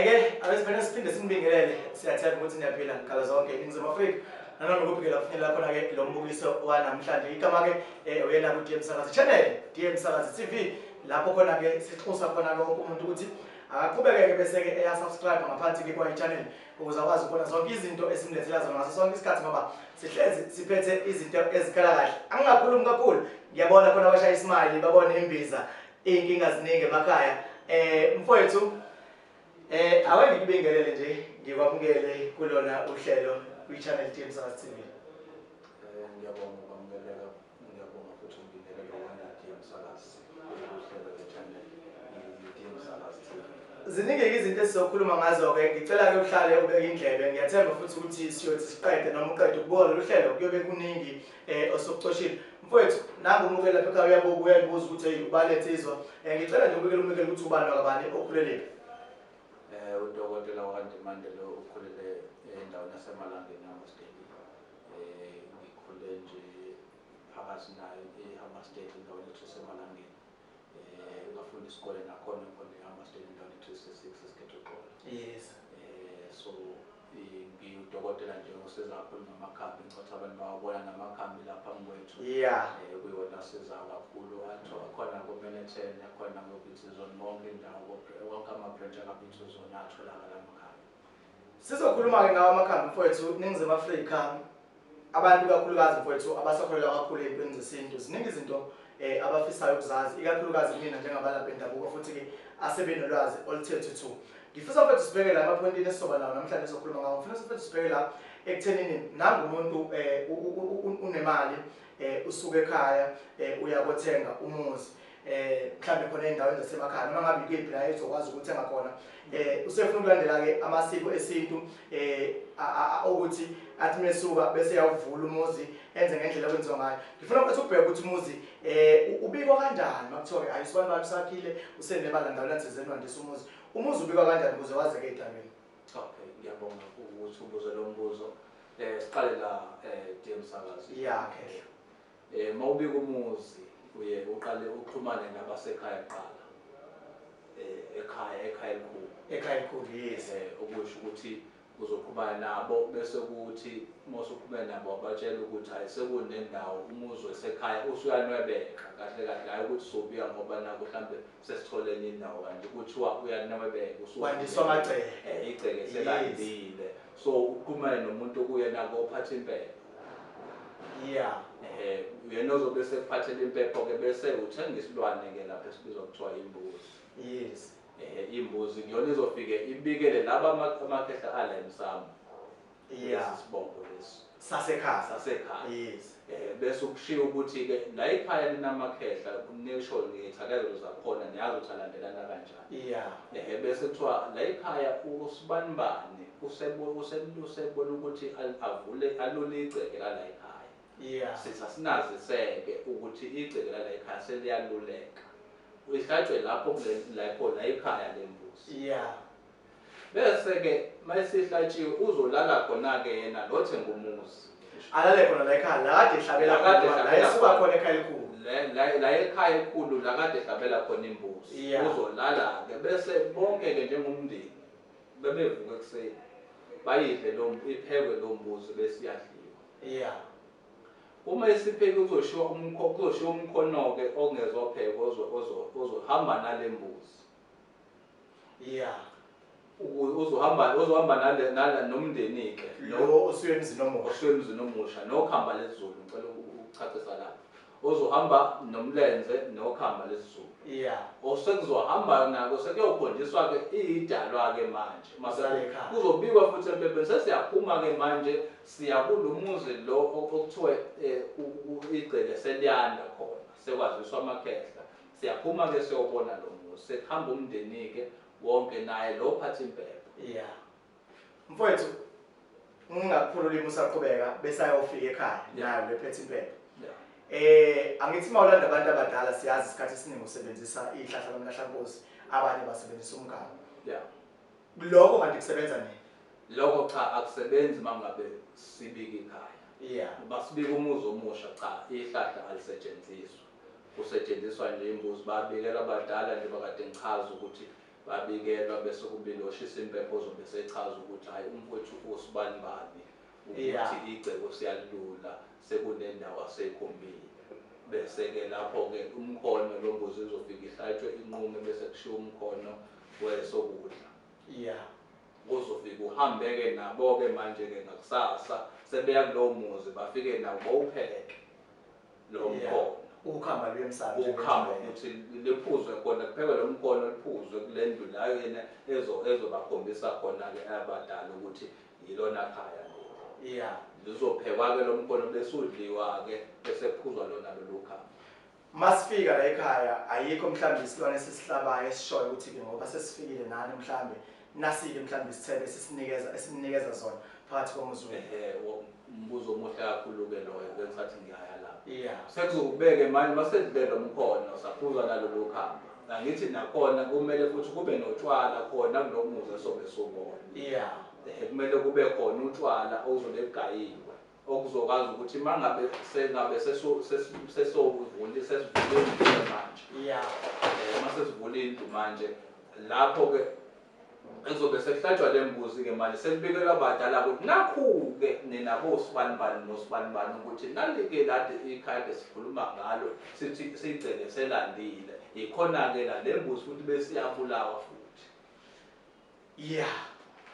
Ke abesifane siphinde sinibingelele, siyathemba ukuthi niyaphila ngikhala zonke eNingizimu Afrika nanoma kuphi ke lapho finyelela khona ke lo mbukiso wanamhlanje. Igama ke uyena ku DM Msakazi Channel, DM Msakazi TV, lapho khona ke sixusa khona ke wonke umuntu ukuthi akaqhubeke ke bese ke eya subscribe ngaphansi ke kwa channel ukuze akwazi ukubona zonke izinto esimlethela zona ngaso sonke isikhathi, ngoba sihlezi siphethe izinto ezikhala kahle. Angingakhulumi kakhulu, ngiyabona khona abashaya ismile, babone imbiza, iy'nkinga ziningi emakhaya. Mfowethu, awe ngikubingelele nje, ngikwamukele kulona uhlelo kwi-channel DM Msakazi TV. Ngiyabonga ukwamukeleka, ngiyabonga futhi ukubingelela wana DM Msakazi uhlelo le-channel i-DM Msakazi TV. Ziningi-ke izinto esizokhuluma ngazo-ke, ngicela-ke uhlale ubeke indlebe. Ngiyathemba futhi ukuthi siyothi siqede noma uqede ukubuka lolu hlelo kuyobe kuningi osukucoshile. Mfowethu, nangu umukeli lapha ekhaya uyabuka, uyayibuza ukuthi hey ubalethe izwa. Ngicela nje ubikele umukeli ukuthi ubani wakabani, okhulelephi. Udokotela wakwaNdimande lo ukhulele endaweni yaseMalangeni eHammarsdale. Ngikhule nje phakathi nayo eHammarsdale, endaweni ethu eseMalangeni. Ngafunda isikole nakhona khona eHammarsdale, endaweni ethu ese-6 eSikhethoxolo. So ngiwudokotela nje osiza kakhulu ngamakhambi, ngicotha abantu bawabona namakhambi lapha kwethu. Kuyiwona asiza kakhulu, akhona ko-Manhattan, akhona ko-Beauty Zone, wonke indawo, wonke ama-branch aka-Beauty Zone atholakala amakhambi. Sizokhuluma-ke ngawo amakhambi mfowethu. Ningizimu Afrika abantu kakhulukazi mfowethu abasakholelwa kakhulu ey'ntweni zesintu, ziningi izinto abafisayo ukuzazi, ikakhulukazi mina njengabalaphi bendabuko futhi-ke asebenolwazi oluthe thuthu. Ngifisa mfowethu sibheke la emaphoyintini esizoba nawo namhlanje sizokhuluma ngawo. Ngifuna mfowethu sibheke la ekuthenini nangu umuntu unemali, usuka ekhaya, uyakothenga umuzi, mhlambe khona endaweni zasemakhaya noma ngabe ikuphi la ezokwazi ukuthenga khona, usefuna ukulandela ke amasiko esintu, ukuthi athi mesuka bese yawuvula umuzi enze ngendlela okwenziwa ngayo. Ngifuna ukuthi ubheke ukuthi umuzi ubikwa kanjani makuthiwa ke ayisibani bani usakhile usenebala ndaweni thizeni wandisa umuzi. Umuzi ubikwa kanjani ukuze wazeke edabeni? Okay, ngiyabonga ukuthi ubuze lo mbuzo. Siqale la DM Msakazi. Yeah, okay. Mawubika umuzi uye uqale uxhumane nabasekhaya kuqala. Ekhaya elikhulu. Ekhaya elikhulu, yes. Okusho ukuthi uzoqhubana nabo bese kuthi mawusuqhubana nabo abatshela ukuthi hayi sekunendawo umuzi wesekhaya usuyanwebeka kahle kahle, hayi ukuthi sobika ngoba nakho mhlambe sesithole enye indawo kanje, kuthiwa uyanwebeka wandiswa amagceke, igceke selandile. So uxhumane nomuntu okuyena kophatha impepho. Uyena ozobe sekuphathela impepho ke bese uthenga isilwane ke lapha esibizwa kuthiwa imbuzi. Yes. Imbuzi ngiyona izofike ibikele laba amakhehla ala emsamo. Isibongo lesi sasekhaya. Sasekhaya. Yes. Bese ukushiya ukuthi ke la ekhaya ninaamakhehla nisho ngethakazelo zakhona niyazi ukuthi alandelana kanjani. Bese kuthiwa la ekhaya usibanibani usebona ukuthi avule alule igceke la ekhaya. Sithi asinaziseke ukuthi igceke la ekhaya seliyaluleka. Uyihlatshwe lapho lapho la ekhaya lembuzi. Bese ke mayisihlatshiwe uzolala khona ke yena lothenga umuzi. Alale khona la ekhaya la kade ehlabela khona, la esuka khona ekhaya elikhulu. La ekhaya elikhulu la kade ehlabela khona imbuzi. Uzolala ke bese bonke ke njengomndeni bebevuka ekuseni bayidle lo iphekwe lo mbuzi bese iyadliwa. Uma isipheke kuzoshiwa umkhono ke ongezophekwa ozohamba nalembuzi. Uzohamba nale nomndeni ke lo osuye emzini omusha, osuye emzini omusha nokhamba lesiZulu. Ngicela ukuchachisa lapho. Ozohamba nomlenze nokhamba lesiZulu. Osekuzohamba nako sekuyokhonjiswa ke idalwa ke manje. Mase kuzobikwa futhi empepeni sesiyaphuma ke manje siya kulomuzi lo okuthiwe igceke seliyanda khona sekwaziswa amakhehla. Siyaphuma ke siyobona lo muzi. Sekuhamba umndeni ke wonke naye lo phatha impepho. Mfowethu, ngingakuphula ulimi usaqhubeka bese ayofika ekhaya nayo lephethe impepho. Angithi mawulanda abantu abadala siyazi isikhathi esiningi usebenzisa ihlahla lomlahlankosi, abanye basebenzisa umgano. Lokho kanti kusebenza nini? Lokho cha akusebenzi mangabe sibika ikhaya. Basibika umuzi omusha, cha ihlahla alisetshenziswa. Kusetshenziswa nje imbuzi, babikela abadala nje bakade ngichaza ukuthi Babikelwa bese kubili oshisa impepho ozobe sechaza ukuthi hhayi umfowethu usibanibani ukuthi igceke siyalula sekunendawo aseyikhombile. Bese-ke lapho-ke umkhono lo mbuzi uzofika ihlatshwe inqume bese kushiwo umkhono wesokudla. Uzofika uhambeke nabo-ke manje-ke ngakusasa sebeya kulowo muzi bafike nabo bawupheke lo mkhono. Ukhamba luyemsamo. Ukhamba ukuthi liphuzwe khona kuphekwe lo mkhono liphuzwe kule ndlu layo yena ezobakhombisa khona-ke abadala ukuthi yilona khaya leli. Lizophekwa-ke lo mkhono bese udliwa-ke bese kuphuzwa lona lolu khamba. Masifika la ekhaya ayikho mhlawumbe isilwane esisihlabayo esishoyo ukuthi-ke ngoba sesifikile nani mhlawumbe nasike mhlawumbe isithebe esisinikeza esinikeza zona phakathi komuzi wenu. Umbuzo omuhle kakhulu-ke loyo bengisathi ngiyaya lapho. Sekuzokubeke manje masedlule lo mkhono saphuza nalolu khamba. Angithi nakhona kumele futhi kube notshwala khona kulo muzi esobe sobona. Kumele kube khona utshwala ozobe bugayiwe okuzokwazi ukuthi mangabe sengabe sesovula sesivule indlu manje. Masesivula indlu manje lapho ke ezobe sekuhlatshwa le mbuzi ke manje sekubikelwa abadala ukuthi nakhu-ke nina bosibanibani nosibanibani ukuthi nalike lade ikhaya esikhuluma ngalo sithi sigceke selandile ikhona-ke la le mbuzi futhi besiyabulawa futhi.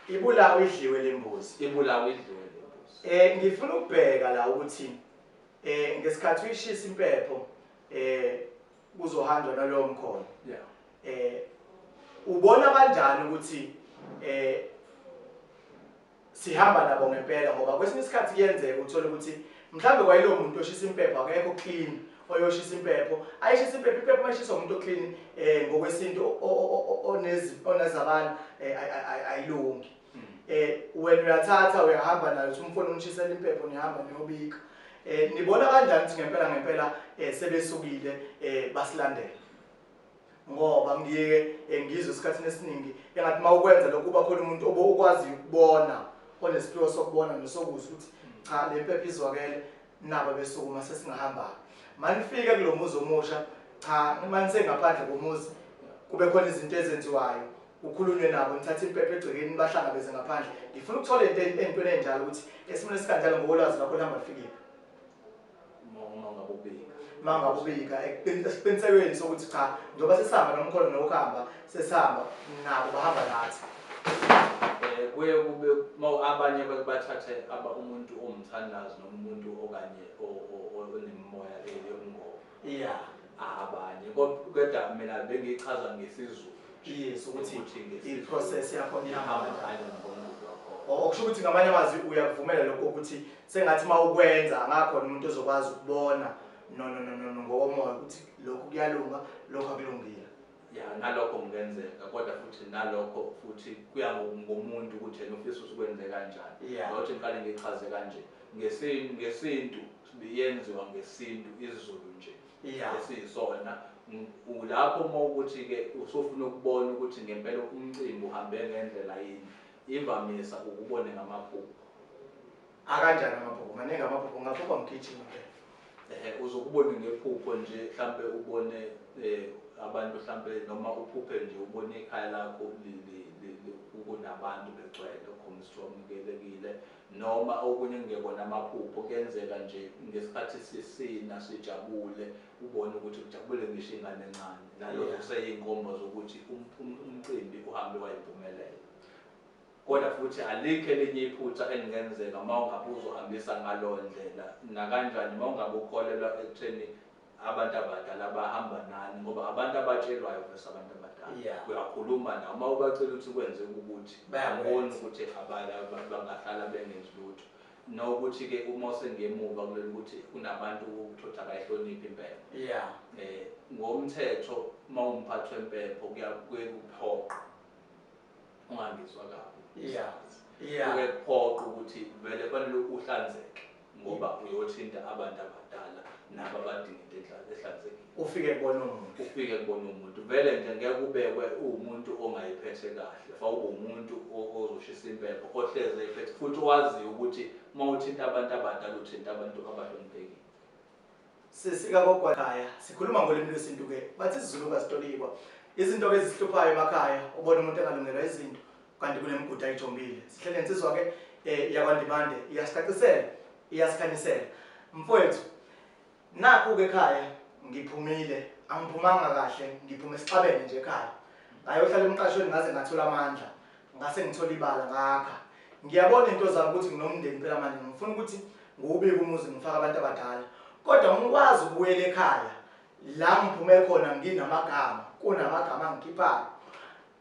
Ibulawa idliwe le mbuzi. Ibulawa idliwe le mbuzi. Ngifuna ukubheka la ukuthi ngesikhathi uyishisa impepho kuzohanjwa nalowo mkhono. Ubona kanjani ukuthi sihamba nabo ngempela ngoba kwesinye isikhathi kuyenzeka uthole ukuthi mhlambe kwayilowo muntu oshisa impepho akekho clean oyoshisa impepho ayishisa impepho impepho mayishiswa umuntu oclean ngokwesintu onezabani ayilungi. Wena uyathatha uyahamba nayo uthi umfoni unishisela impepho nihamba niyobika. Nibona kanjani ukuthi ngempela ngempela sebesukile basilandela? Ngoba ngiye ngizwe esikhathini esiningi engathi mawukwenza lokhu kuba khona umuntu okwaziyo ukubona onesiphiwo sokubona nesokuzwa ukuthi cha le mpepho izwakele nabo besukuma sesingahamba. Manifike kulo muzi omusha cha manisengaphandle komuzi kube khona izinto ezenziwayo ukhulunywe nabo nithathe impepho egcekeni bahlangabeze ngaphandle. Ngifuna ukuthola into entweni enjalo ukuthi esimweni esikanjalo ngokolwazi lwakho lihamba lifikile. Mangabubika esiqinisekweni sokuthi cha njengoba sesihamba nomkhono nokuhamba sesihamba nabo bahamba nathi. Kuye kube abanye bathathe umuntu omthandazi noma umuntu okanye onemimoya yobungoma. Abanye kodwa mina bengichaza ngesiZulu. Yes, ukuthi i-process yakho ihamba kanjani. Okusho ukuthi ngamanye amazwi uyakuvumela lokho ukuthi sengathi mawukwenza angakhona umuntu ozokwazi ukubona no ngokomoya ukuthi lokhu kuyalunga lokho akulungile. Nalokho kungenzeka kodwa futhi nalokho futhi kuya ngomuntu ukuthi yena ufisa ukwenze kanjani. Ngokuthi ngiqale ngichaze kanje ngesintu yenziwa ngesintu isiZulu nje. Esiyisona ulapho uma ukuthi ke usufuna ukubona ukuthi ngempela umcimbi uhambe ngendlela yini imvamisa ukubone ngamaphupho. Akanjani amaphupho? Maningi amaphupho ngaphupha ngigijima phela. Uzokubona ngephupho nje mhlambe ubone abantu mhlambe noma uphuphe nje ubone ikhaya lakho kunabantu begcwele ukhombisa wamukelekile noma okunye kungekona amaphupho kuyenzeka nje ngesikhathi sisina sijabule ubone ukuthi kujabule ngisho ingane encane nalokho kuseyinkomba zokuthi umcimbi uhambe wayimpumelelo. Kodwa futhi alikho elinye iphutha elingenzeka uma ungabe uzohambisa ngalo ndlela nakanjani uma ungabe ukholelwa ekutheni abantu abadala bahamba nani ngoba abantu abatshelwayo versus abantu abadala. Uyakhuluma nabo uma ubacela ukuthi kwenzeke ukuthi bayabona ukuthi bangahlala bengenzi lutho. Nokuthi-ke uma usengemuva kuleli ukuthi kunabantu ukuthothi akayihloniphi impepho. Ngomthetho uma umphathi wempepho kuye kuphoqa ungangizwa kabi. Kuye kuphoqa ukuthi vele kufanele uhlanzeke ngoba uyothinta abantu abadala nabo abadinga into ehlanzekile. Ufike kubona umuntu. Ufike kubona umuntu. Vele nje ngeke ubekwe umuntu ongayiphethe kahle. Fa ube umuntu ozoshisa impepho ohleze ephethe futhi owaziyo ukuthi uma uthinta abantu abadala uthinta abantu abahloniphekile. Sisika kokwakaya sikhuluma ngolimi lwesintu ke bathi isiZulu kasitolikwa. Izinto ke ezihluphayo emakhaya, ubona umuntu engalungelwa izinto kanti kunemigudu ayijombile. Sihlele insizwa ke yakwaNdimande, iyasicacisela, iyasikhanyisela. Mfowethu, nakhu ke ekhaya ngiphumile, angiphumanga kahle, ngiphume sixabene nje ekhaya. Ngayohlala emqashweni ngaze ngathola amandla, ngase ngithola ibala ngakha. Ngiyabona into zami ukuthi nginomndeni phela manje, ngifuna ukuthi ngiwubike umuzi ngifake abantu abadala. Kodwa ngikwazi ukubuyela ekhaya la ngiphume khona nginamagama, kunamagama angikhiphayo.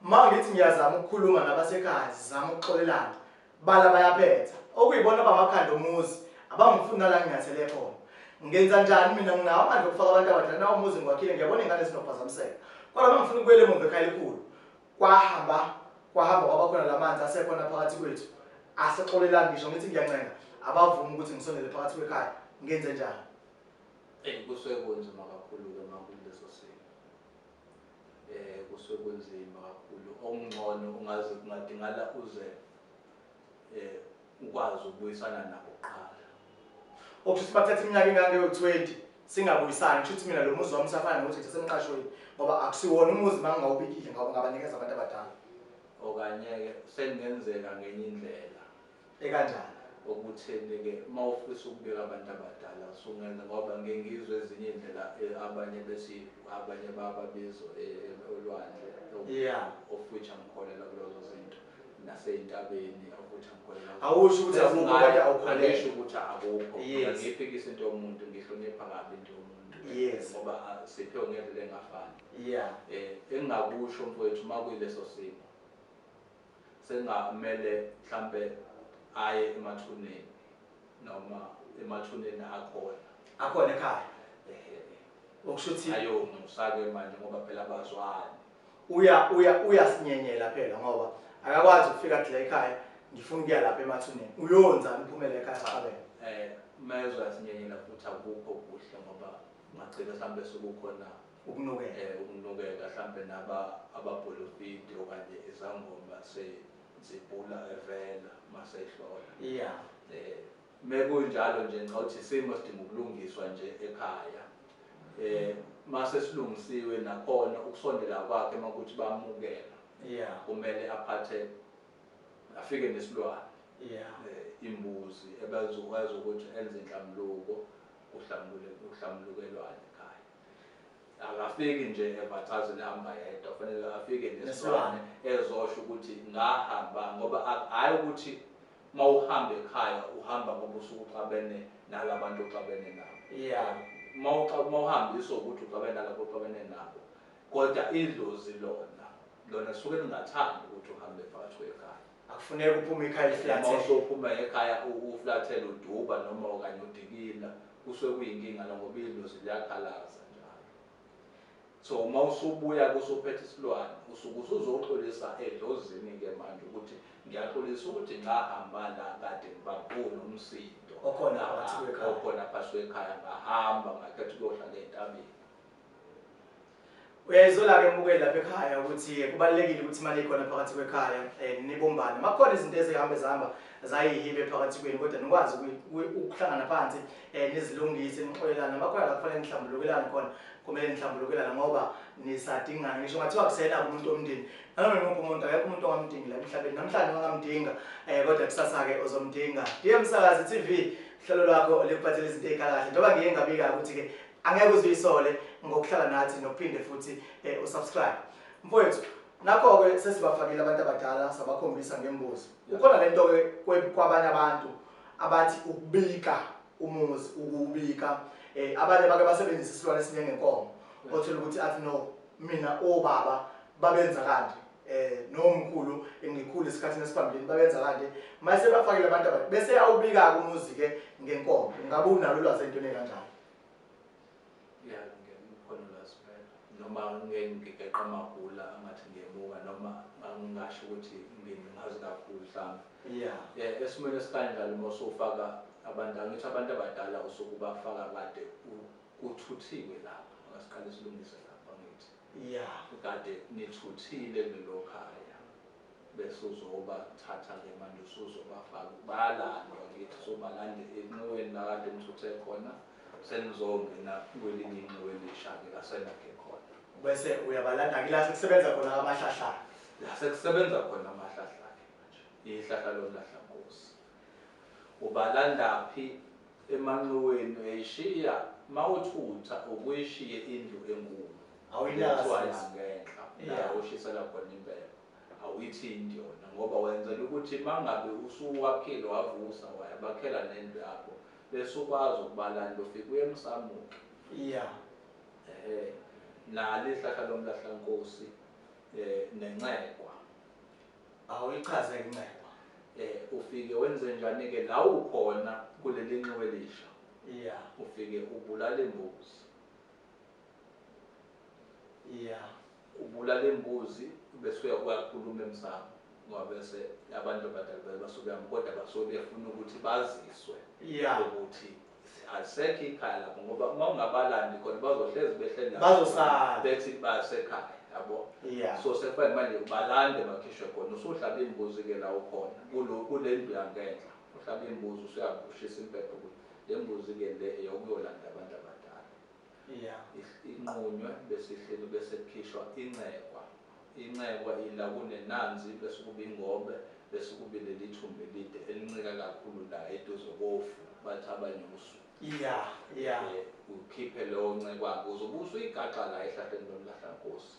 Ma ngithi ngiyazama ukukhuluma nabasekhaya, sizama ukuxolelana, bala bayaphetha. Okuyibona bamakhanda omuzi, abangifuni la nginyathele khona. Ngenza njani mina? Nginawo amandla okufaka abantu abadala, nawo umuzi ngiwakhile, ngiyabona ingane zinophazamiseka. Kodwa uma ngifuna ukubuyela emuva ekhaya elikhulu, kwahamba kwaba khona lamanzi asekhona phakathi kwethu, asexolelana. Ngisho ngithi ngiyancenga, abavumi ukuthi ngisondele phakathi kwekhaya. Ngenze njani? Kusuke kunzima kakhulu-ke uma kuleso simo. Kusuke kunzima kakhulu. Okungcono ungaze kungadingala uze ukwazi ukubuyisana nabo kuqala. Okusho ukuthi bathatha iminyaka engangeyo-20 singabuyisani. Kusho ukuthi mina lo muzi wami usafana nokuthi ngisemqashweni, ngoba akusiwona umuzi uma ngingawubikile ngoba ngabanikeza abantu abadala. Okanye-ke sekungenzeka ngenye indlela. Ekanjani? Okutheni-ke uma ufisa ukubika abantu abadala usungenza, ngoba ngike ngizwe ezinye iy'ndlela abanye bethi abanye bababizo olwandle, of which angikholelwa kulezo zinto, nasey'ntabeni, of which angikholelwa. Awusho ukuthi akukho kodwa awukholelwa. Angisho ukuthi akukho. Ngiyiphikisa into yomuntu, ngihlonipha kabi into yomuntu. Ngoba siphiwe ngendlela engafani. Engingakusho mfowethu uma kuyileso simo, sengamele mhlambe aye emathuneni, noma emathuneni akhona. Akhona ekhaya. Okusho ukuthi ayonxusa-ke manje ngoba phela abazwani. Uyasinyenyela phela ngoba akakwazi ukufika athi la ekhaya ngifuna ukuya lapha emathuneni. Uyonzani uphumele ekhaya xabene? Mezwe asinyenyela futhi akukho kuhle ngoba ungagcina mhlambe sekukhona ukunukeka. Ukunukeka mhlambe naba ababholofidi okanye izangoma sezibhula evela masehlola. Mekunjalo nje ngicabanga ukuthi isimo sidinga ukulungiswa nje ekhaya. Mase silungisiwe nakhona ukusondela kwakhe makuthi bamukela. Kumele aphathe afike nesilwane. Imbuzi ebezokwazi ukuthi enze inhlambuluko, kuhlambulukelwane ekhaya. Akafiki nje evathazini ehamba yedwa, kufanele afike nesilwane ezosho ukuthi ngahamba, ngoba hhayi ukuthi uma uhamba ekhaya uhamba ngoba usuke uxabene nalabantu oxabene nabo. Uma uhambiswa ukuthi uxabene nalabo oxabene nabo, kodwa idlozi lona suke lingathandi ukuthi uhambe phakathi kwekhaya. Akufuneki uphume ekhaya liflathele. Uma usuphuma ekhaya uflathele uduba noma okanye udikila, kusuke kuyinkinga la ngoba idlozi liyakhalaza njalo. So uma usubuya kusuphethe isilwane, usuke usuzoxolisa edlozini-ke manje ukuthi ngiyaxolisa ukuthi ngahamba la kade ngibambule umsindo okhona phakathi kwekhaya. Okhona phakathi kwekhaya, ngahamba ngakhetha ukuyohlala entabeni. Uyayizwela-ke mbukeli lapha ekhaya ukuthi kubalulekile ukuthi imali ikhona phakathi kwekhaya, nibumbane. Makukhona izinto ezihambe zihamba zayihibe phakathi kwenu, kodwa nikwazi ukuhlangana phansi, nizilungise, nixolelane. Makukhona la kufanele nihlambulukelane khona, kumele nihlambulukelane ngoba nisadingana. Ngisho ngathiwa kusena umuntu omndeni, nanoma imuphi umuntu, akekho umuntu ongamdingi la emhlabeni. Namhlanje ungamdinga, kodwa kusasa-ke uzomdinga. Dear Msakazi TV, uhlelo lwakho likuphathela izinto ey'khala kahle. Njengoba ngiye ngabika ukuthi-ke angeke uze uyisole ngokuhlala nathi nokuphinde futhi usubscribe. Mfowethu, nakho-ke sesibafakile abantu abadala sabakhombisa ngembuzi. Kukhona le nto-ke kwabanye abantu abathi ukubika umuzi, ukuwubika. Abanye bake basebenzisa isilwane esinjengenkomo. Othola ukuthi athi no, mina obaba babenza kanje. Nomkhulu engikhulu esikhathini esiphambilini babenza kanje. Mase bafakile abantu abadala bese awubika-ke umuzi-ke ngenkomo. Ngabe unalo ulwazi entweni ekanjalo? Noma ngigeqa amagula angathi ngiyemuka, noma ngingasho ukuthi ngingazi kakhulu mhlawumbe. Esimweni esikanjalo uma usufaka abantu, angithi abantu abadala usuke ubafaka kade kuthuthiwe lapha, angasiqale silungise lapha ngithi. Kade nithuthile kulelo khaya, bese uzobathatha-ke manje usuzobafaka, bayalandwa ngithi, usubalande enxiweni la kade nithuthe khona, senizongena kwelinye inxiwa elisha-ke la senakhe khona. Bese uyabalanda ke la sekusebenza khona amahlahla. La sekusebenza khona amahlahla ke manje. Ihlahla lomlahlankosi. Ubalanda phi emanxiweni uyayishiya mawuthutha ukuyishiye indlu enkulu. Awuyinazi ngenhla. La ushisela khona impepho. Awuyithinti yona ngoba wenzela ukuthi mangabe usuwakhile wavusa wayabakhela nendlu yakho bese ukwazi ukubalanda ufike uye emsamo. Yeah. Nalo ihlahla lomlahlankosi nencekwa. Awuyichaze incekwa. Ufike wenze njani ke la ukhona kuleli nxiwe elisha. Yeah. Ufike ubulala imbuzi. Yeah. Ubulala imbuzi bese uyakhuluma emsamo ngoba bese abantu abadala basuke kodwa basuke befuna ukuthi baziswe. Yeah. Ukuthi alisekho ikhaya lapho ngoba uma ungabalandi khona bazohlezi behleli bazosala bethi basekhaya yabo. Yeah. So sekufanele manje ubalande bakhishwe khona usuhlaba imbuzi ke la ukhona kule ndlu yangenhla uhlaba imbuzi usuyabushisa impepho ukuthi le mbuzi ke le eyokuyolanda abantu abadala. Yeah. Inqunywe bese ihleli bese kukhishwa incekwa. Incekwa ila kunenanzi bese kuba ingobe bese kube leli thumba elide elincika kakhulu la eduze kofu bathi abanye usu. Yeah, yeah. Ukhiphe leyo ncekwa uzobe usuyigaxa la ehlahleni lomlahlankosi.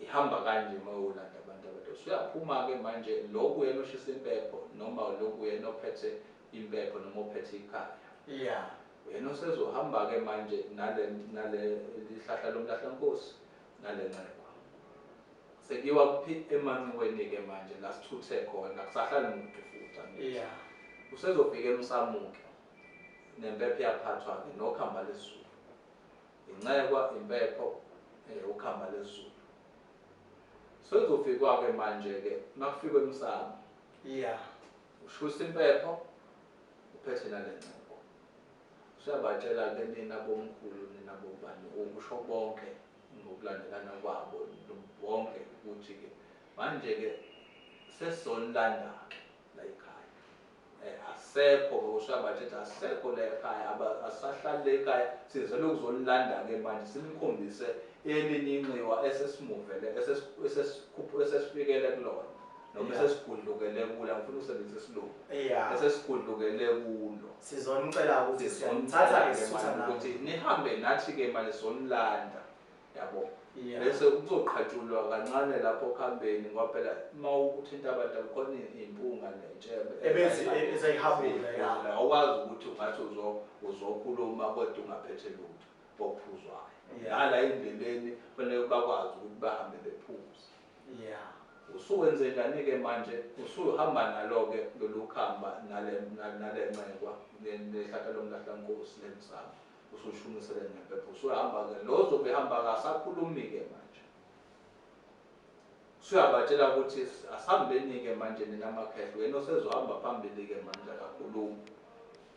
Ihamba kanje uma ulanda abantu abadala. Usuyaphuma ke manje lokhu yena oshisa impepho noma lokhu yena ophethe impepho noma ophethe ikhaya. Yeah. Yena usezohamba ke manje nale lihlahla lomlahlankosi nale ncekwa. Sekuyiwa kuphi emanxiweni ke manje la sithuthe khona kusahlala umuntu futhi angithi. Yeah. Usezofika emsamo ke nempepho iyaphathwa ke nokhamba lezulu. Incekwa impepho ukhamba lezulu. Sezofikwa ke manje ke makufikwe emsamo. Yeah. Ushusa impepho uphethe nale ncekwa. Usuyabatshela ke nina bomkhulu nina bobani okusho bonke ngokulandelana kwabo bonke ukuthi ke manje ke sesizonilanda la ekhaya. Asekho ushabathetha asekho la ekhaya asahlale ekhaya sizele ukuzonilanda ke manje sinikhombise elinye inxiwa esesimuvele esesifikele kulona noma esesigudlukele kulo. Ngifuna ukusebenzisa isilungu. Yeah. Esesigudlukele kulo sizonicela ukuthi siyamthatha ke sithutha ukuthi nihambe nathi ke manje sizonilanda yabo. Yeah. Bese kuzoqhatshulwa kancane lapho khambeni ngoba phela uma uthinta abantu akukhona impunga nentshebe ebezi ezayihabula. Yeah. Awukwazi ukuthi ungathi uzokhuluma kodwa ungaphethe lutho okuphuzwayo. Nala endleleni kufanele bakwazi ukuthi bahambe bephuza. Yeah. Usuwenze njani ke manje usuhamba nalo ke lolu khamba nale ncekwa nehlahla lomlahlankosi lemsamo usushumisele nempepho usuhamba ke lo zobe hamba kasakhulumi ke manje. Usuyabatshela ukuthi asihambeni ke manje nina makhehla wena osezohamba phambili ke manje akakhulumi.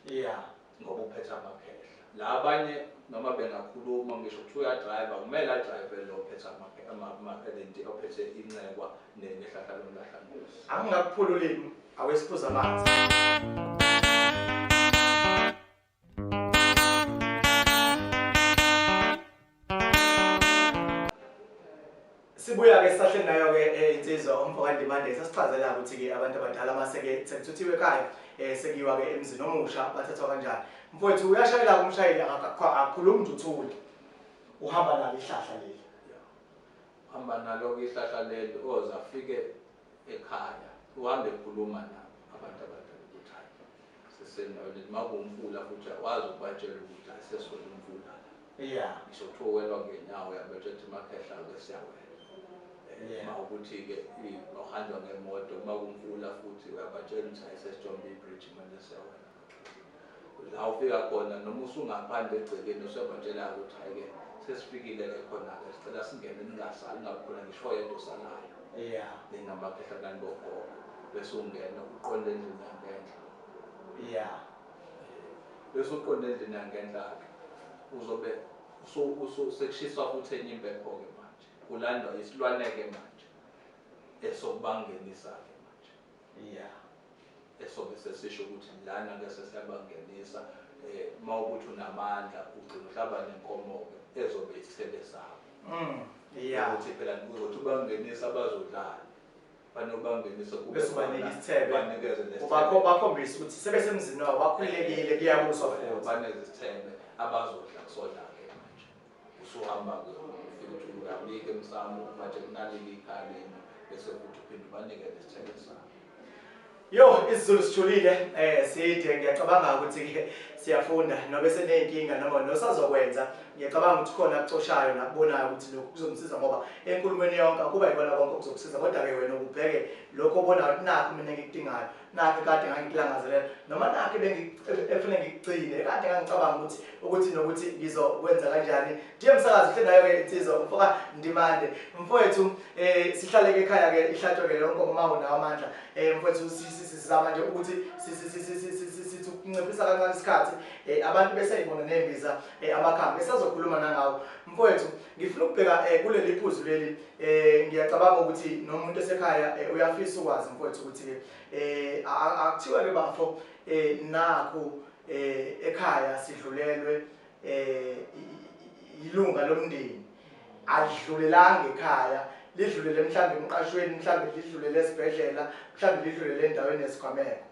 Yeah. Ngoba uphethe amakhehla. La abanye noma bengakhuluma ngisho ukuthi uyadrive kumele adrive lo ophethe amakhehla ophethe incekwa nehlahla lomlahlankosi. Angingakuphula ulimi awesiphuza amanzi. Sibuya ke sisahleli nayo ke insizwa umfo kaNdimande sasichazela ukuthi ke abantu abadala maseke sekuthuthiwe ekhaya sekuyiwa ke emzini omusha bathathwa kanjani. Mfowethu uyashayela umshayeli akakhulumi nje uthule. Uhamba nalo ihlahla leli. Uhamba nalo ihlahla leli oza afike ekhaya uhambe ekhuluma nabo abantu abadala ukuthi hayi sisendaweni makuwumfula futhi awazi ukubatshela ukuthi asesiwele umfula la. Yeah. Ngisho kuthiwa welwa ngenyawo uyabatshela ukuthi makhehla ke siyawela. Yeah. Ma ukuthi ke uhanjwa ngemoto makumfula futhi uyabatshela ukuthi ayisesijombe ibridge manje siyawela. La ufika khona noma usungaphandle egcekeni usuyabatshela ukuthi hayi ke sesifikile ke khona ke sicela singene ningasali ngakhona ngisho yedwa osalayo. Yeah. Ningamakhehla kanti bogogo bese ungena uqonde endlini yangenhla. Yeah. Bese uqonde endlini yangenhla ke uzobe sekushiswa futhi enye impepho ke manje. Kulandwa isilwane ke manje esokubangenisa ke manje. Yeah. Esobe sesisho ukuthi lana ke sesiyabangenisa uma ukuthi unamandla ugcina uhlaba nenkomo ke ezobe isithebe sakho. Yeah. Ukuthi phela kuzothi ubangenisa abazodlala. Banobangenisa kube Bese ubanika isithebe. Banikeze nesithebe. Ubakho bakhombisa ukuthi sebesemzini wabo bakhululekile kuyabuswa futhi. Banikeze isithebe abazodla kusodla-ke manje. Usuhamba-ke ufike uthi uyabika emsamo manje kunaleli ikhaya lenu bese futhi uphinde ubanike nesithebe sabo. Yo, isiZulu sijulile, side ngiyacabanga ukuthi ke siyafunda nobe seneyinkinga noma nosazokwenza. Ngiyacabanga ukuthi khona akucoshayo nakubonayo ukuthi lokhu kuzomsiza ngoba enkulumweni yonke akuba yikona konke okuzokusiza, kodwa ke wena ubheke lokho obonayo ukuthi nakhu mina engikudingayo, nakhu kade ngangikulangazelela noma nakhu efuna ngikugcine, kade ngangicabanga ukuthi nokuthi ngizokwenza kanjani. Ndiye msakazi hle nayo ke insizwa umfoka Ndimande. Mfowethu, sihlale ke ekhaya ke ihlatshwe ke leyo nkomo uma unawo amandla. Mfowethu sizama nje ukuthi sithi ukunciphisa kancane isikhathi, abantu beseyibona nembiza, amakhambi esazokhuluma nangawo. Mfowethu, ngifuna ukubheka kuleli phuzu leli, ngiyacabanga ukuthi nomuntu esekhaya uyafisa ukwazi mfowethu ukuthi ke akuthiwa ke bafo, nakhu ekhaya sidlulelwe ilunga lomndeni, alidlulelanga ekhaya, lidlulele mhlambe emqashweni, mhlambe lidlulele esibhedlela, mhlambe lidlulele endaweni yesigameko.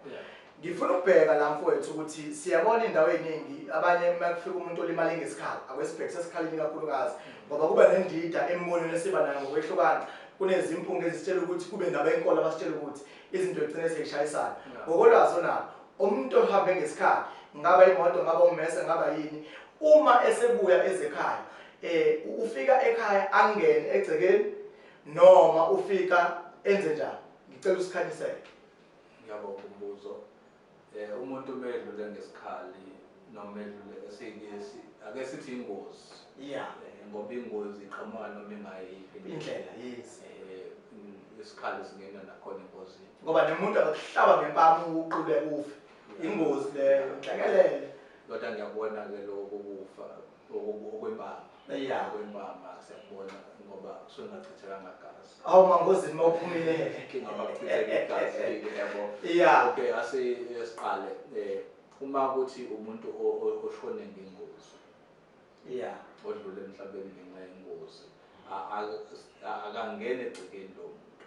Ngifuna ukubheka la mfowethu ukuthi siyabona indawo eziningi abanye uma kufika umuntu olimale ngesikhala, akwesibheke sesikhaleni kakhulukazi ngoba kuba nendida embonweni esiba nayo ngokwehlukana. Kunezimpunga ezisitshela ukuthi kube nabenkolo abasitshela ukuthi izinto egcine seyishayisana. Ngokolwazi onalo, umuntu ohambe ngesikhala, ngaba imoto, ngaba ummese, ngaba yini, uma esebuya ezekhaya, ufika ekhaya angene egcekeni noma ufika enze njani? Ngicela usikhanyisele. Ngiyabonga umbuzo. Umuntu uma edlule ngesikhali noma edlule esingesi, ake sithi ingozi. Ngoba ingozi iqhamuka noma ingayiphi indlela, yes. Isikhali singena nakhona engozini. Ngoba nomuntu akakuhlaba ngempama uqule ufe. Ingozi leyo, inhlekelele. Kodwa ngiyabona-ke lokho kufa okwempama. Okwempama siyakubona ngoba kusuke kungachithekanga gazi. Awu mangozini mawuphumile. Inkinga makuchitheka igazi-ke, yabo. Okay, asiqale. Uma kuthi umuntu oshone ngengozi. Odlule emhlabeni ngenxa yengozi, akangeni egcekeni lo muntu.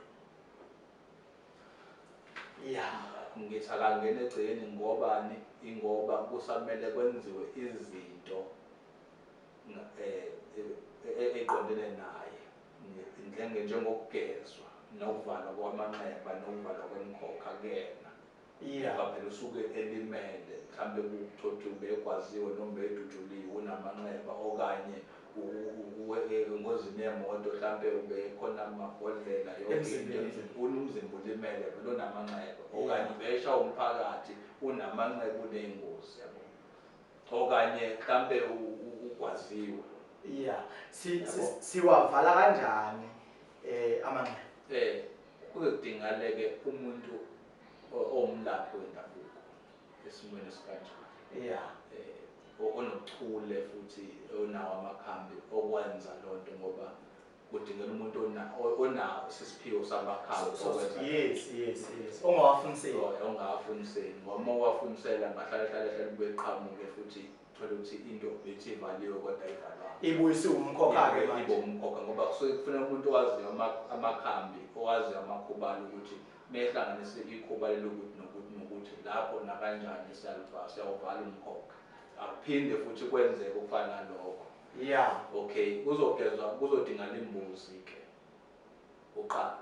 Ngithi akangeni egcekeni ngobani? Ingoba kusamele kwenziwe izinto eqondene naye, njengokugezwa nokuvalwa kwamanxeba nokuvalwa kwemikhokha kuyena. Ngoba phela usuke elimele, mhlambe kuthothi ubegwaziwe noma ubedutshuliwe unamanxeba, okanye engozini yemoto mhlambe ubekhona amabhodlela yonke into Emzimbeni. emzimbeni, umzimba ulimele vele unamanxeba, okanye ubesha umphakathi unamanxeba uneyingozi, yabo, okanye mhlambe ugwaziwe. Siwavala kanjani amanxeba? Kuke kudingaleke umuntu owumlaphi wendabuko esimweni esikanjalo. Onobuchule futhi onawo amakhambi okwenza lonto, ngoba kudingeka umuntu onawo isiphiwo samakhambi okwenza. Yes, yes, yes. Ongawafuniseli. Ongawafuniseli. Ngoba uma uwafunisela ngahlale hlale hlale kubuye qhamuke futhi uthole ukuthi into bethi ivaliwe kodwa ayivalwanga. Ibuyise umkhokha-ke Ibe manje. Ibe umkhokha, ngoba kusuke kufuneka umuntu owaziyo amakhambi, owaziyo amakhubalo ukuthi mehlanganise ikhuba lelokuthi nokuthi nokuthi lapho nakanjani siyawuvala umkhokha. Akuphinde futhi kwenzeke okufana nalokho. Okay, kuzogezwa, kuzodingana imbuzi ke uqala.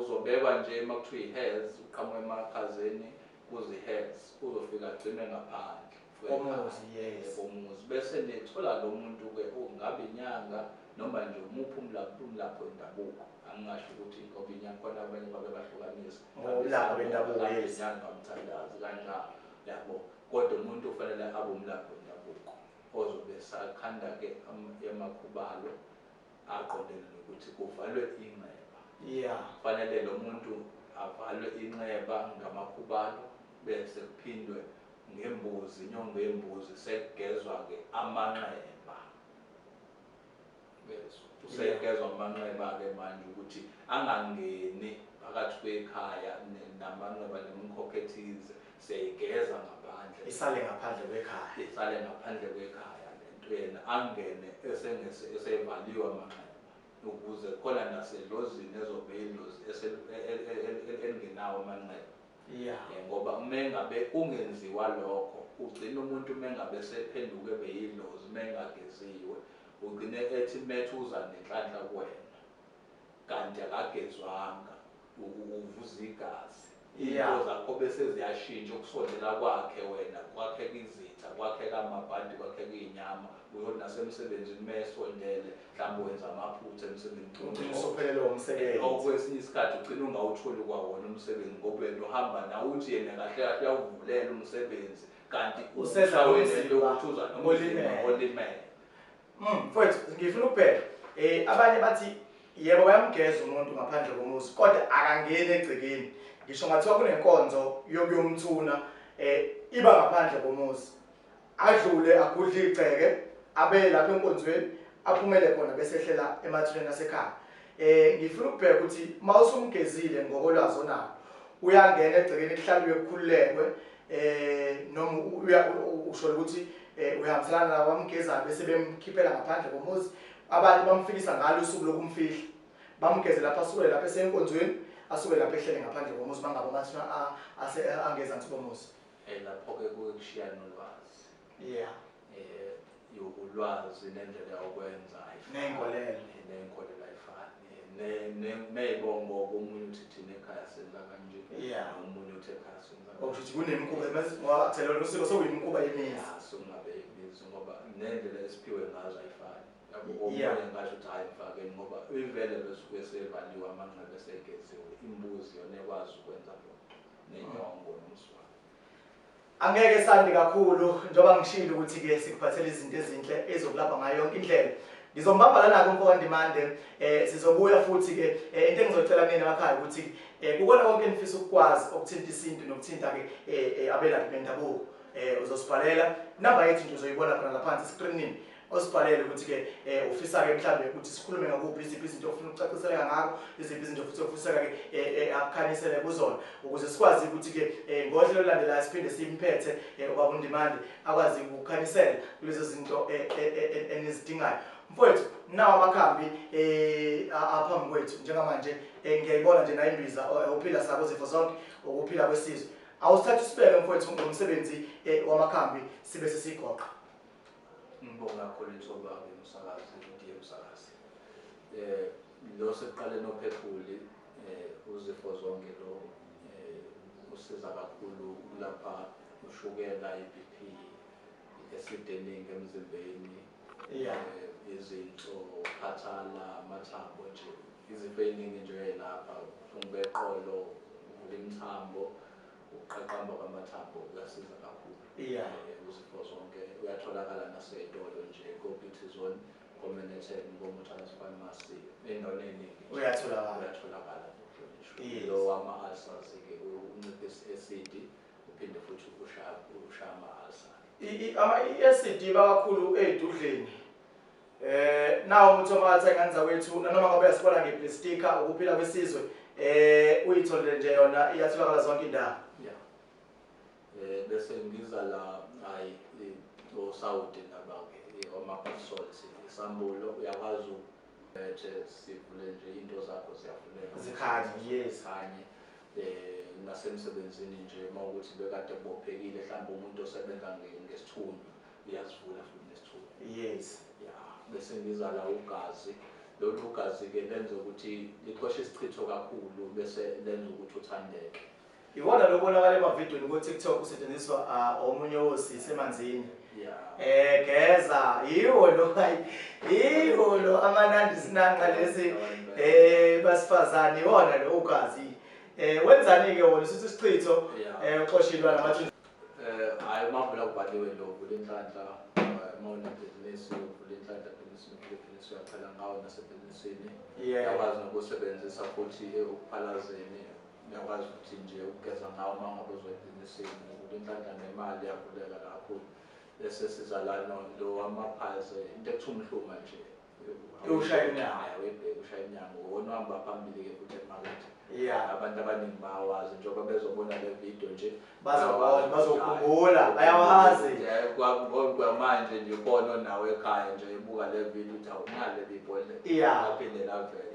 Uzobekwa nje uma kuthiwa i-heads, uqhamuka emakhazeni kuze i-heads, uzofika agcinwe ngaphandle. Komuzi, yes. Komuzi. Bese nithola lo muntu ke ungabe inyanga noma nje umuphi umlaphi wendabuko. Angingasho ukuthi ngoba inyanga khona abanye babe bahlukanisa. Ngomlaphi wendabuko, Ngabe yes. inyanga umthandazi kanjalo, yabo. Kodwa umuntu ufanele abe umlaphi wendabuko ozobe sakhanda ke amakhubalo aqondene nokuthi kuvalwe inxeba. Kufanele lo muntu avalwe inxeba ngamakhubalo bese kuphindwe ngembuzi, inyongo yembuzi, sekugezwa ke amanxeba. Bese usegezwa amanxeba ke manje ukuthi angangeni phakathi kwekhaya namanxeba nemikhokha ethize, siyayigeza ngaphandle. Isale ngaphandle kwekhaya. Isale ngaphandle kwekhaya lento. umuntu yena angene esevaliwe amanxeba, ukuze khona nasedlozini ezobe idlozi elingenawo amanxeba. Ngoba uma ngabe kungenziwa lokho, ugcina umuntu uma ngabe sephenduke beyidlozi, uma engageziwe, ugcine ethi methuza nenhlanhla kuwena, kanti akagezwanga, uvuza igazi. Into zakho bese ziyashintsha ukusondela kwakhe wena, kwakheka izitha, kwakheka amabhadi, kwakheka iy'nyama. Uyothi nasemsebenzini uma esondele, mhlawumbe wenza amaphutha emsebenzini. Ugcina usuphelelwe umsebenzi. Okwesinye isikhathi ugcina ungawutholi kwawona umsebenzi, ngoba wena uhamba nawe uthi yena kahle kahle uyawuvulela umsebenzi, kanti useza wena ukuthi uza nomzimba olimele. Mfowethu, ngifuna ukubheka. Abanye bathi yebo bayamgeza umuntu ngaphandle komuzi, kodwa akangeni egcekeni. Ngisho ngathiwa kunenkonzo yokuyomthuna iba ngaphandle komuzi, adlule agudle igceke, abe lapha enkonzweni, aphumele khona bese ehlela emathuneni asekhaya. Ngifuna ukubheka ukuthi mawusumgezile ngokolwazi onalo, uyangena egcekeni kuhlaliwe kukhululekwe, noma usho ukuthi uyahambiselana nabo abamgezayo bese bemkhiphela ngaphandle komuzi. Abantu bamfikisa ngalo usuku lokumfihla, bamgeze lapha, asuke lapha esenkonzweni, asuke lapha ehlele ngaphandle komuzi, bangabe amathuna angezansi komuzi. Lapho-ke kuke kushiyana ulwazi. Ulwazi nendlela yokwenza ney'nkolelo. Ney'nkolelo ayifani. Ney'bongo, omunye uthi thina ekhaya senza kanje, nomunye uthi ekhaya senza kanje. Okusho ukuthi kunemikhuba, ngoba phela lolu siko sekuyimikhuba yemizi. Sekungabe imizi, ngoba nendlela esiphiwe ngazo ayifani. Omunye ngasho ukuthi hhayi mfakeni, ngoba ivele besuke sevaliwe amanxeba esegeziwe, imbuzi yona ekwazi ukwenza lokho, nenyongo nomswani. Angeke sande kakhulu, njengoba ngishilo ukuthi-ke sikuphathela izinto ezinhle ezokulapha ngayo yonke indlela. Ngizombamba lana-ke umfo kaNdimande, sizobuya futhi-ke. Into engizocela kunina emakhaya ukuthi kukona konke enifisa ukukwazi okuthinta isintu nokuthinta-ke abelaphi bendabuko, uzosibhalela inamba yethu nje, uzoyibona khona laphansi eskrinini. Osibhalele ukuthi-ke ufisa-ke mhlawumbe ukuthi sikhulume ngakuphi, iziphi izinto ofuna ukucaciseleka ngakho, iziphi izinto futhi ofiseka-ke akukhanyisele kuzona, ukuze sikwazi ukuthi-ke ngohlelo olulandelayo siphinde simphethe ubaba uNdimande akwazi ukukhanyisela kulezo zinto enizidingayo. Mfowethu, nawo amakhambi aphambi kwethu njengamanje, ngiyayibona nje nayo imbiza uphila sako zifo zonke, ukuphila kwesizwe. Awusithathe usibeke mfowethu ngomsebenzi wamakhambi, sibe sesigoqa. Ngibonga kakhulu ithuba-ke umsakazi, ndiye umsakazi. Lo sekuqale nophephuli, uzifo zonke lo, usiza kakhulu lapha ushukela, i-BP, i-acid eningi emzimbeni, izinso, ukukhathala, amathambo nje, izifo ey'ningi nje uyayilapha, ubuhlungu beqolo, uvula imithambo, ukuqaqamba kwamathambo kuyasiza kakhulu. Uzifo zonke uyatholakala nasey'tolo nje, ko-Beauty Zone, ko-Manhattan, ko-Motors Pharmacy, ey'ndaweni ey'ningi nje. Uyatholakala. Uyatholakala. Lo wama-ulcers-ke unciphisa i-acid, uphinde futhi ushaya ama-ulcer. I-acid iba kakhulu ey'dudleni. Nawo umuthi wama-ulcer ingane zakwethu, nanoma ngabe uyasibona ngeplastika ukuphila kwesizwe, uyitholile nje yona, iyatholakala zonke indawo. Bese ngiza la, hayi, osawuti laba-ke, oma-salt, isambulo, uyakwazi ukubethe sivule nje into zakho ziyavuleka. Zikhanye, yes. Zikhanye. Nasemsebenzini nje uma ukuthi bekade kubophekile, mhlawumbe umuntu osebenza ngesithunywa, uyasivula futhi nesithunywa. Bese ngiza la ugazi. Lolu gazi-ke lenza ukuthi lixoshe isichitho kakhulu, bese lenza ukuthi uthandeke. Iwona lobonakala emavidweni ku-TikTok usetshenziswa omunye wosisi emanzini. Geza, yiwo lo, hayi, yiwo lo amanandi sinanqa lesi, basifazane, iwona lo ugazi. Wenzani-ke wona usuthi isichitho, uxoshilwa namathunzi? Hhayi, uma uvula kubhaliwe lo, uvula inhlanhla, uma unebhizinisi, uvula inhlanhla ebhizinisini, uvula ibhizinisi uyaqala ngawo nasebhizinisini. Uyakwazi nokusebenzisa futhi ekuphalazeni, uyakwazi futhi nje ukugeza ngawo uma ngabe uzoya ebhizinisini, uvula inhlanhla nemali iyavuleka kakhulu. Bese siza la lo wamaphaze, into ekuthiwa umhluma nje. Ushaya iminyango. Hayi, awuyibheki, ushaya iminyango. Wona uhamba phambili-ke futhi emakethe. Abantu abaningi bayawazi njengoba bezobona le video nje. Bazobona, bazokhumbula, bayawazi. Kwamanje nje khona onawo ekhaya nje ebuka le video uthi awunale ibhodlela. Aphinde lavele.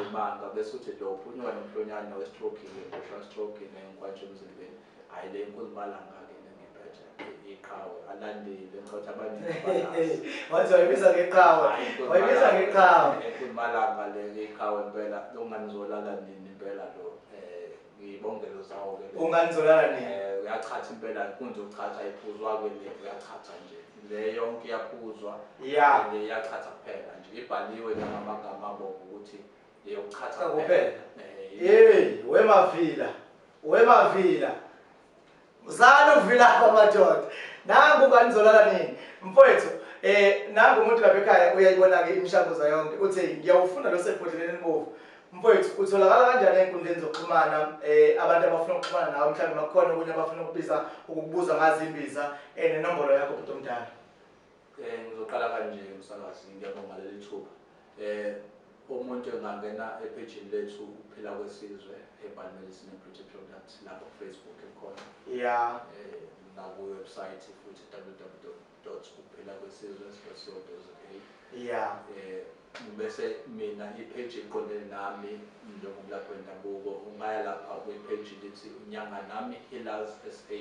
Imanga bese uthi lo phunyuka nomhlonyane we-stroke-ke, ushaya stroke nenkwantshi emzimbeni. Hhayi, le inkunzimalanga-ke ngiphethe iqhawe alandile ngicotha abaningi abalazi. Wathi wayibiza ngeqhawe. Wayibiza ngeqhawe. Inkunzimalanga le iqhawe impela, unganizolala nini impela lo. Ngibongelo zawo ke. Unganizolala nini? Uyachatha impela, inkunzi yokuchatha iphuzwa ke le, uyachatha nje. Le yonke iyaphuzwa. Le iyachatha kuphela nje. Ibhaliwe ngamagama abo ukuthi leyokuchatha kuphela. Hey, wemavila. Wemavila. Uzana ukuvila madoda. Nangu unganizolala nini? Mfowethu, nangu umuntu lapha ekhaya uyayibona ke imishanguzo yonke. Uthi ngiyawufuna lo sebhodleleni elibovu. Mfowethu, utholakala kanjani enkundleni zokuxhumana? Abantu abafuna ukuxhumana nawe mhlawumbe makukhona okunye abafuna ukubiza ukukubuza ngazi imbiza, nenombolo yakho bhuti omdala. Ngizoqala kanje umsakazi, ngiyabonga leli thuba. Umuntu engangena ephejini lethu Ukuphila Kwesizwe Herbal Medicine and Beauty Products lapho ku Facebook ekhona. Naku website futhi www.ukuphilakwesizwe.co.za. Bese mina i-page iqondene nami njengomlaphi wendabuko, ungaya lapha kwi-page lithi Nyanga Nami Healers SA,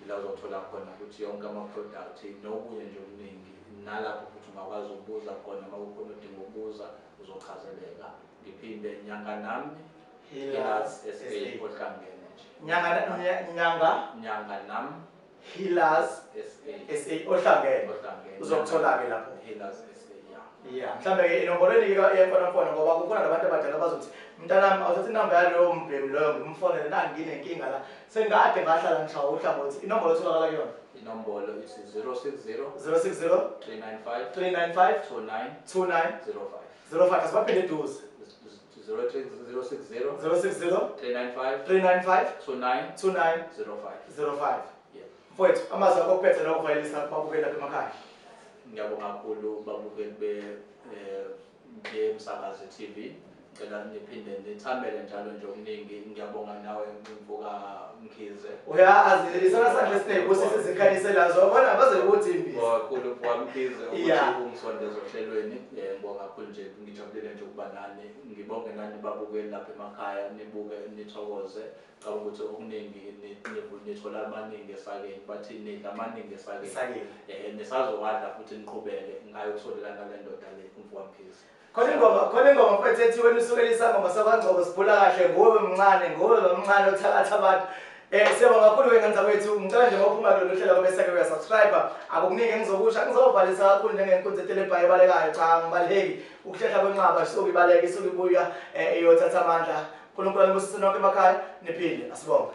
ila uzothola khona ukuthi yonke ama-product nokunye nje okuningi, nalapho futhi ungakwazi ukubuza khona uma kukhona odinga ukubuza uzochazeleka. Ngiphinde Nyanga Nami Healers SA ohlangene nje. Nyanga Nyanga Nyanga Nami Healers SA SA ohlangene. Ohlangene. Uzokuthola ke lapho. Healers SA, ya. Mhlambe ke inombolo enika yemfonomfono ngoba kukhona nabantu abadala abazothi mntanami awuthatha inamba yalowo mbhemi loyo ngimfonele nani nginenkinga la. Sengikade ngahlala ngishawa uhlangothi. Inombolo etholakala kuyona? Inombolo ithi 060 060 395 395 29 29 05. 05. Asibaphinde eduze. 060 060 395 395 29 29 05. 05. Yeah. Mfowethu, amazwi akho okuphetha nokuvalelisa babukeli lapha emakhaya. Ngiyabonga kakhulu babukeli be Msakazi TV. Ngicela niphinde nithambele njalo nje okuningi. Ngiyabonga nawe Mfoka Mkhize. Uyazi isona sandla esinezibusiso ezikhanyiselayo zobona baze ukuthi imbiza. Kakhulu Mfoka Mkhize ukuthi ungisondeze ohlelweni. Ngibonga kakhulu nje, ngijabulile nje ukuba nani. Ngibonge nani babukeli lapha emakhaya, nibuke nithokoze. Ngicabanga ukuthi okuningi nithola amaningi esakeni, bathi nidla amaningi esakeni. Esakeni. Nisazowadla futhi niqhubeke ngayo kusondela nale ndoda le uMfoka Mkhize. Khona ingoma mfethu ethi wena usukela isangoma sakwaNgcobo siphula kahle nguwe mncane, nguwe mncane othakatha abantu. Siyabonga kakhulu ke ngane zakwethu. Ngicela nje ngokuphuma kulolu hlelo bese ke uyasubscribe. Akukuningi engizokusho, ngizovalisa kakhulu njengenkunzi etelebhayi ebalekayo. Cha, ngibaleki. Ukuhlehla kwenqaba isuke ibaleka, isuke ibuya iyothatha amandla. uNkulunkulu anibusise nonke emakhaya, niphile. Asibonge.